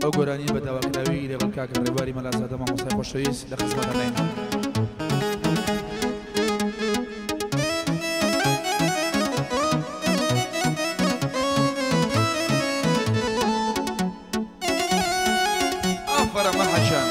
ئەو گۆرانیە بە داواکراوی لەگەڵ کاکە ڕێبواری مەلازادە مامۆستای خۆشەویست لە خزمەتداین. ئافەرە مەحەشان.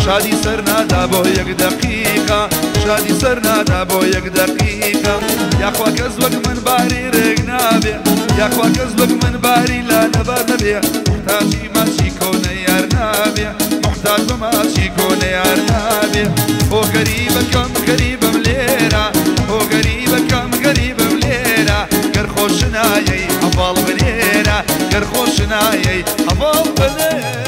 شادی سەر نادا بۆ یەک دەقیقە شادی سەر نادا بۆ یەک دەقیقە یاخوا کەس وەک من باری ڕێک نابێ یاخوا کەس وەک من باری لا نەبار نەبێ محتاجی ماچی کۆنە یار نابێ محتاج بە ماچی کۆنە یار نابێ ئۆ غەریبەکەم غەریبم لێرە ئۆ غەریبەکەم غەریبم لێرە گەر خۆش نایەی هەواڵ بنێرە گەر خۆش نایەی هەواڵ بنێرە.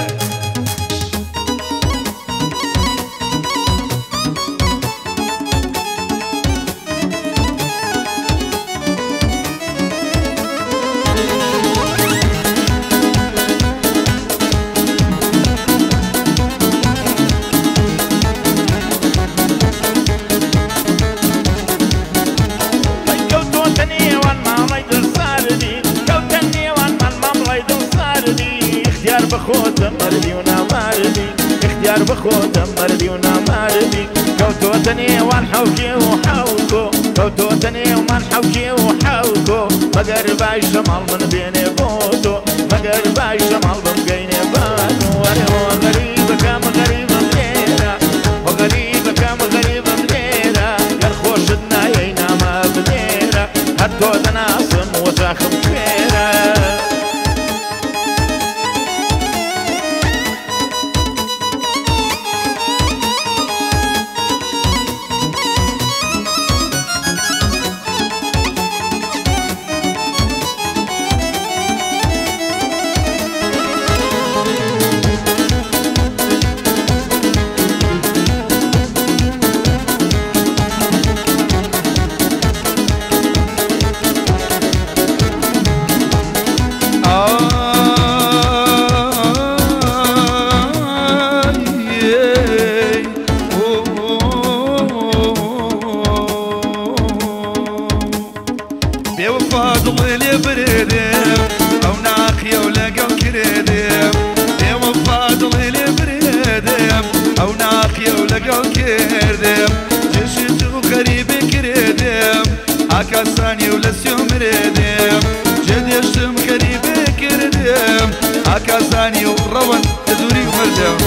بخۆتە مەردی و ناماردی اختیار بخۆتە مەردی و ناماردی کەوتۆتە نێوان حەوکێ و حەوکۆ کەوتۆتە نێوان حەوکێ و حەوکۆ مەگەر بای شەماڵ من بێنێ بۆ تۆ مەگەر بای شەماڵ بمگەینێ بانۆ وەرێ ئۆ غەریبەکەم غەریبم لێرە ئۆ غەریبەکەم غەریبم لێرە گەر خۆشت نایەی نامە بنێرە هەر تۆ دەناسم وەجاخم کوێرە. ئاکاسانی و لە سیۆمرێدێم جێدێشتم غەریبێ کردێم ئاکاسانی و ڕەوەند لە دووری مردم.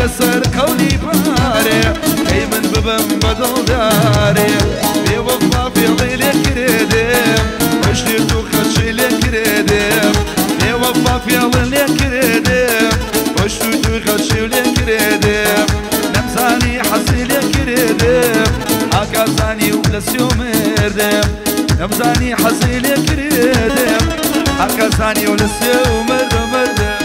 لەسەر قەولی پارێ کەی من ببم بە دڵدارێ بێوەفا فێڵی لێ کرێدێم پشتی تو خەرچی لێ کرێدێم بێوەفا فێڵی لێ کرێدێم پشتی تو خەرچی لێ کرێدێم نەمزانی حەزی لێ کرێدێم ئاکازانی و لە سیۆ مردێم نەمزانی حەزی لێ کرێدێم ئاکازانی و لە سیۆ مردم مردم.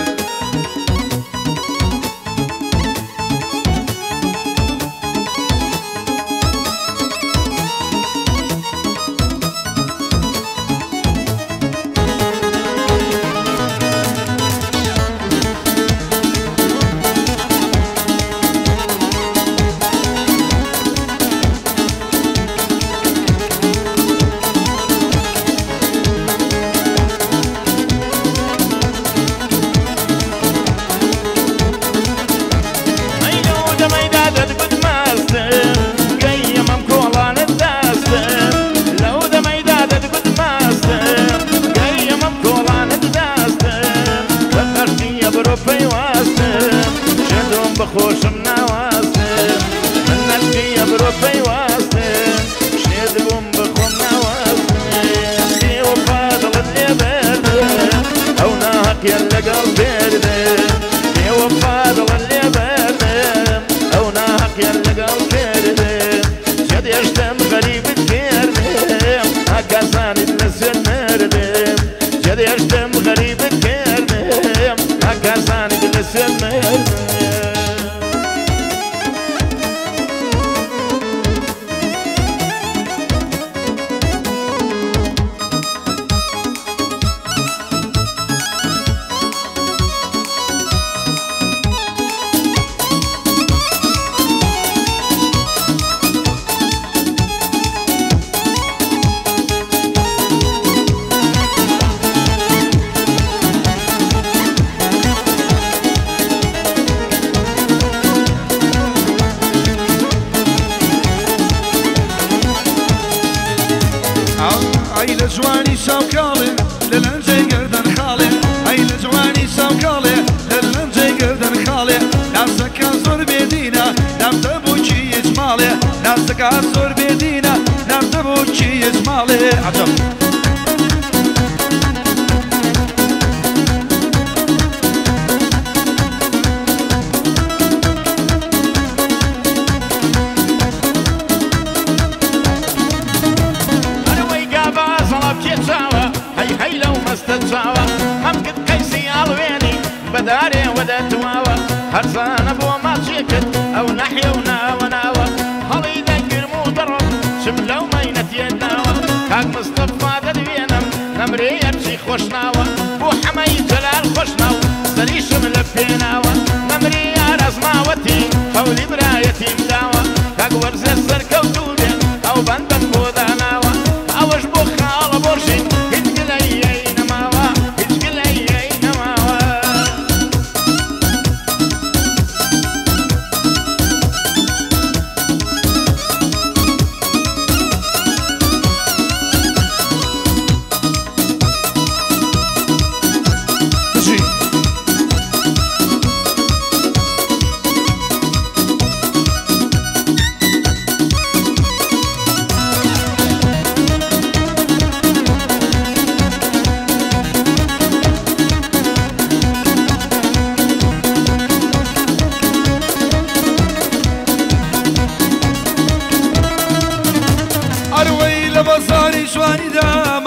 پێوە پەیوەستم شێت بووم بەخۆم ناوەستم بێوەفا دڵت لێ بەردم ئەو ناهەقیان لەگەڵ کردم بێوەفا دڵت لێ بەردم ئەو ناهەقیان لەگەڵ کردم جێدێشتم غەریبت کردم هەکازانیت لەسەر مردم جێدێشتم غەریبت کردم هەکازانیت لەسەر مردم. ئەی لە جوانی چاوکاڵێ لە لەنجەی گەردەن خاڵێ ئەی لە جوانی چاوکاڵێ لە لەنجەی گەردەن خاڵێ ناسەکە زۆر بێدینە نامتە بووکی هیچ ماڵێ ناسەکە زۆر بێدینە نامتە بووکی هیچ ماڵێ عەجەب. بەدارێ وەدەتواوە هەرزانە بۆ ماچێکت ئەو نەحیە و ناوە ناوە هەڵی دەگرم و دەڕۆم چم لەو مەینەتیە ناوە کاک مستەفا دەدوێنم نەمرێ هەرچی خۆشناوە بۆ حەمەی جەلال خۆشناو سەریشم لە پێناوە نەمرێ ئارەزماوەتی قەولی برایەتیم داوە کاک وەرزێ سەرکەوتوو بێ ئەو بەندەم بۆ داناوە ئەوەش بۆ خاڵە بۆرژین هیچ گلەیەی نەماوە هیچ گلەیەی نەماوە.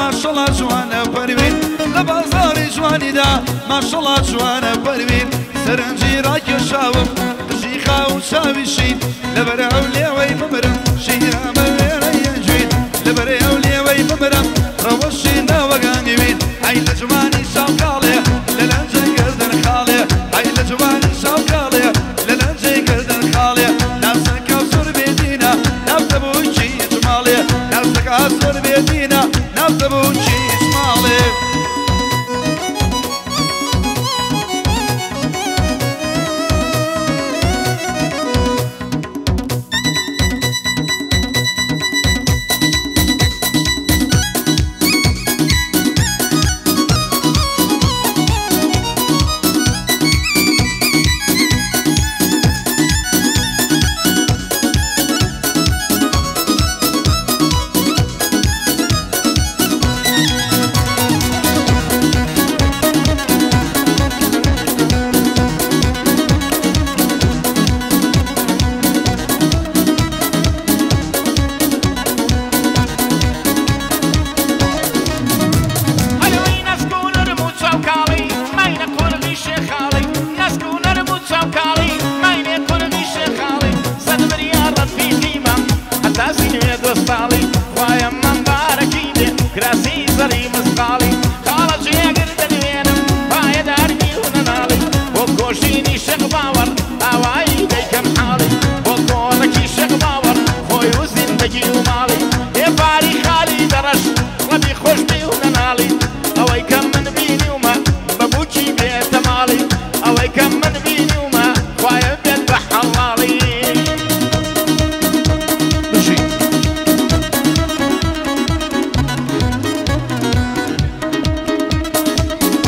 ماشەڵا جوانە پەروین لە بازاری جوانیدا ماشەڵا جوانە پەروین سەرنجی ڕاکێشاوم قژی خاو چاوی شین لەبەر ئەو لێوەی بمرم شیرامە وێنەی ئەنجوین لەبەر ئەو لێوەی بمرم ڕەوەشی ناوەگانی وین ئەی لە جوانی چاوکاڵێ لە لەنجەی گەردن خاڵێ ئەی لە جوانی چاوکاڵێ لە لەنجەی گەردن خاڵێ ناسەکە زۆر بێدینە ناوتە بووکی هیچ ماڵێ ناسەکە زۆر بێدینە ناوتە بووکی هیچ ماڵێ.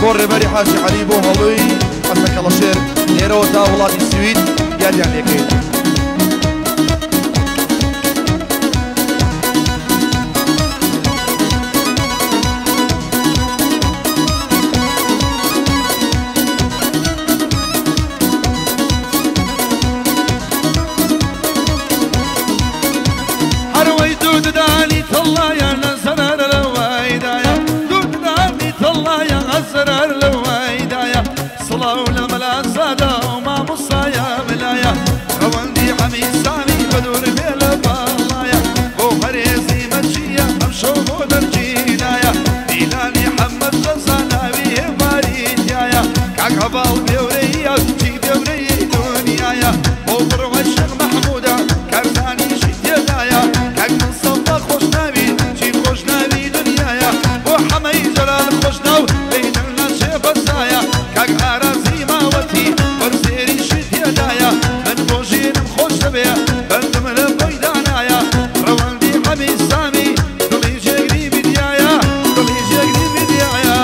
بۆ ڕێبەری حاجی عەلی بۆ هەڵۆی حەسەن کەڵەشێر لێرەوە تا وڵاتی سوید یادیان لێکەین. ددانی تەڵایە لە زەرار لەوایدایە دوو ددانی تەڵایە زەرار لەوایدایە سڵاو لە مەلازادە و مامۆستایە ملایە ڕەوەندی حەمی سامی بەدوور بێ لە باڵایە بۆ پەرێزی مەچییە ئەمشەو بۆ دەرچینایە میلانی حەمەد جەزا ناوی هێماری تیایە کاک هەڤاڵ بێورەیە چی بێورەی دنیایە بۆ بڕوای شێخ مەحموودە کارزانیشی تێدایە کاک مستەفا خۆشناوی چی خۆشناوی دنیایە بۆ حەمەی جەلال خۆشناو بەیدەنگ ناچێ بەسایە کاک ئارازی ماوەتی وەرزێریشی تێدایە من بۆ ژینم خۆش دەبێ بەندم لە بۆی دانایە ڕەوەندی حەمی سامی دڵی جێگری بدیایە دڵی جێگری بدیایە.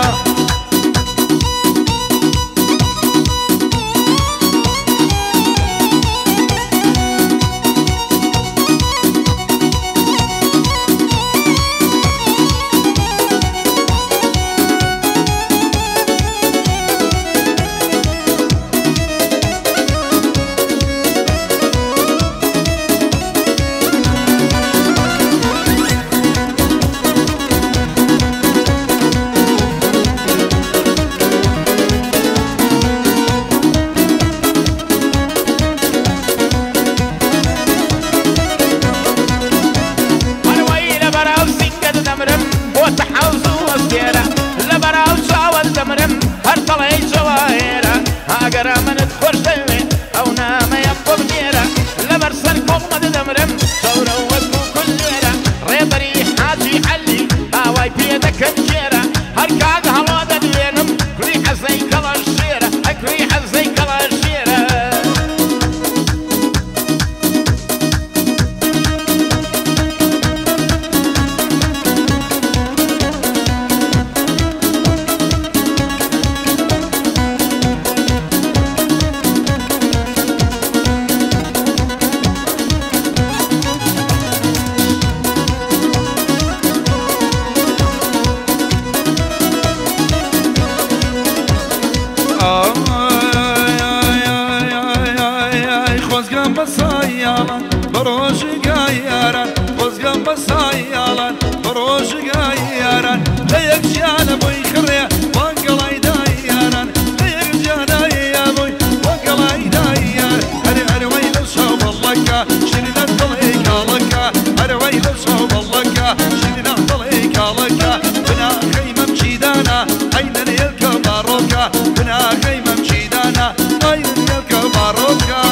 خۆزگەم بە سایاڵان بە ڕۆژگای یاران خۆزگەم بە سایاڵان بە ڕۆژگای یاران لە یەک ژیانە بۆی خڕێ وانگەڵای دای یاران لە یەک ژیانایە بۆی وانگەڵای دای یار هەرێ هەرەوەی لەو شەو بەڵڵەکە شیرینە دڵی کاڵەکە هەرەوەی لەو شەو بەڵڵەکە شیرینە دڵی کاڵەکە بناخەی مەمچیدانە عەینە لێلکە باڕۆکە بناخەی مەمچیدانە عەینە لێلکە باڕۆکە.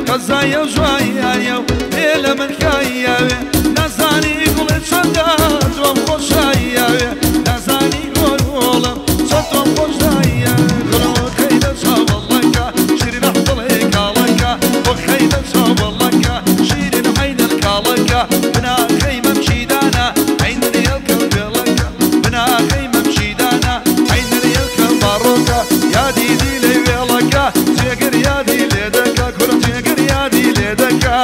قەزایە و جواییانە و بێ لە من کاییاوێ نازانی گوڵێ چەندە تۆم خۆشاییاوێ نازانی گۆڵم چەند تۆم خۆشداییە گوڵەوەکەی لە چاوەڵەکە شیرینە دڵێ کاڵەکە وەخەی لە چاوەڵەکە شیرین عەینە کاڵەکە بناخەی مەمچیدانە عەینە لێلکە وێڵەکە بناخەی مەمچیدانە عەینە لێلکە باڕۆکە یادی دی لێ وێڵەکە جێگر یادی لێ دەکا کوڕ جێگر یادی لێ دەکا.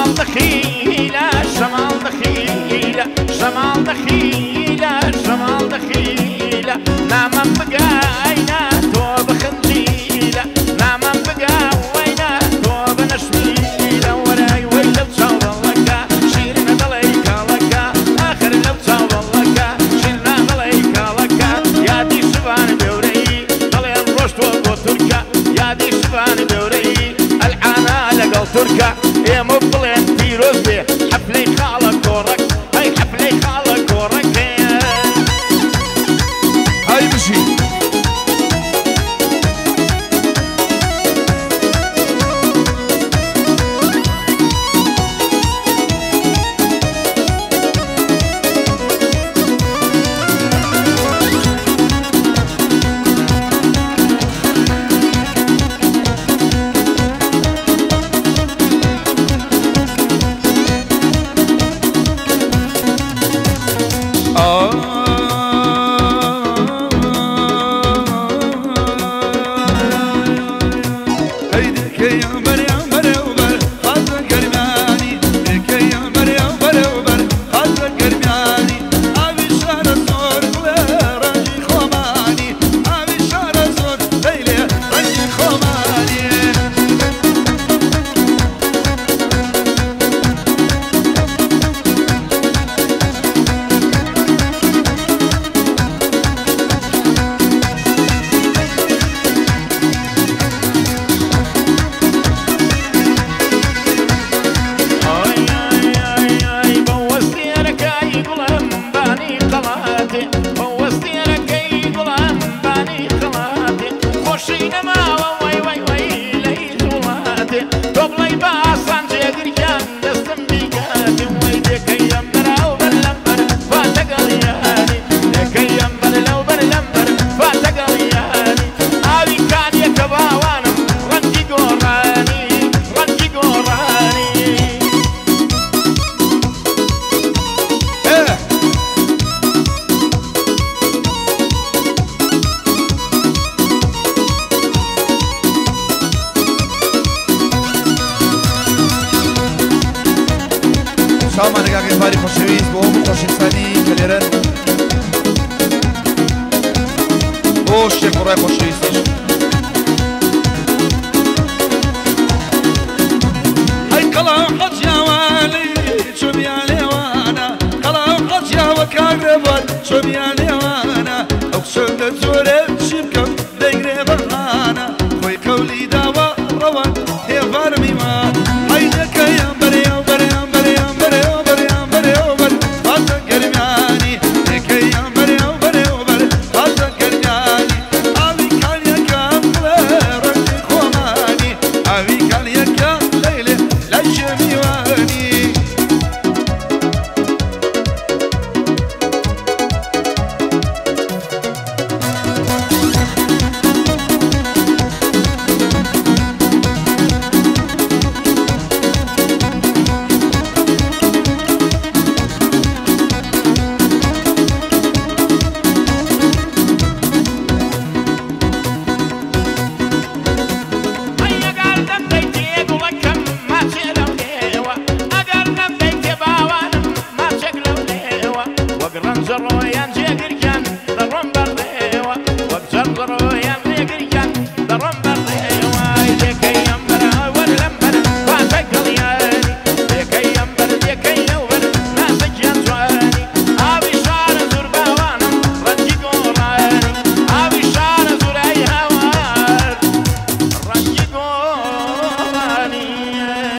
شەماڵ دەخیلە شەماڵ دەخیلە شەماڵ دەخیلە شەماڵ دەخیلە نامەم بگاینا تۆ بخنجیلە نامەم بگاوەینا تۆ بەنەشمیلە وەرای وەی لەو چاوەڵەکە شیرنە دەڵێی کاڵەکە ئاخر لەو چاوەڵەکە شیرنە دەڵێی کاڵەکە یادی شوان گەورەی دەڵێن ڕۆشتووە بۆ تورکە یادی شوان گەورەی ئەلعانا لەگەڵ تورکە ئێمە بڵێن پیرۆز بێ حەفلەی خاڵە کۆڕەک هەی حەفلەی خاڵە کۆڕەک هەی بژی.